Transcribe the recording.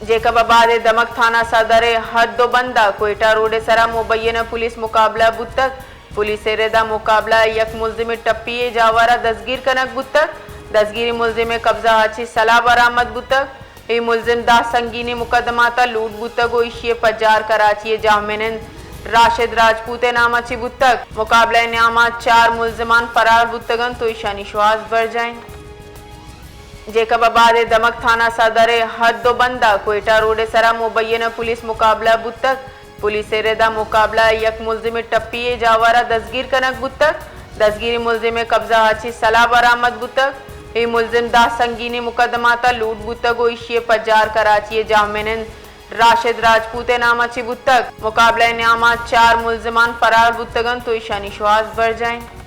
جیکب آباد ءِ دمگ تھانہ صدر ءِ حد ءُ بند ءَ کوئٹہ روڈ ءِ سرا مبینہ پولیس مقابلہ بوتگ۔ پولیس ءِ رد ءَ مقابلہ ءَ یک ملزم ءِ ٹپی ءِ جاور ءَ دزگیر کنگ بوتگ۔ دزگیری ملزم ءِ قبضہ ءَ چہ سلاہ برآمد بوتگ۔ اے ملزم دہ سنگینیں مقدمات ءَ لوٹ بوتگ ءُ ایشی ءِ پجار کراچی ءِ جاہ منند راشد راجپوت ءِ نام ءَ چہ بوتگ۔ مقابلہ ءِ نیام ءَ چار ملزمان فرار بوتگ انت ءُ ایشانی شوہاز برجاہ انت۔ جیکب آباد ءِ دمگ تھانہ صدر ءِ حد ءُ بند ءَ کوئٹہ روڈ ءِ سرا مبینہ پولیس مقابلہ بوتگ۔ پولیس ءِ رد ءَ مقابلہ ءَ یک ملزم ءِ ٹپی ءِ جاور ءَ دزگیر کنگ بوتگ۔ دزگیری ملزم ءِ قبضہ ءَ چہ سلاہ برآمد بوتگ۔ اے ملزم دہ سنگینیں مقدمات ءَ لوٹ بوتگ ءُ ایشی ءِ پجار کراچی ءِ جاہ منند راشد راجپوت ءِ نام ءَ چہ بوتگ۔ مقابلہ ءِ نیام ءَ چار ملزمان فرار بوتگ انت ءُ ایشانی شوہاز برجاہ انت۔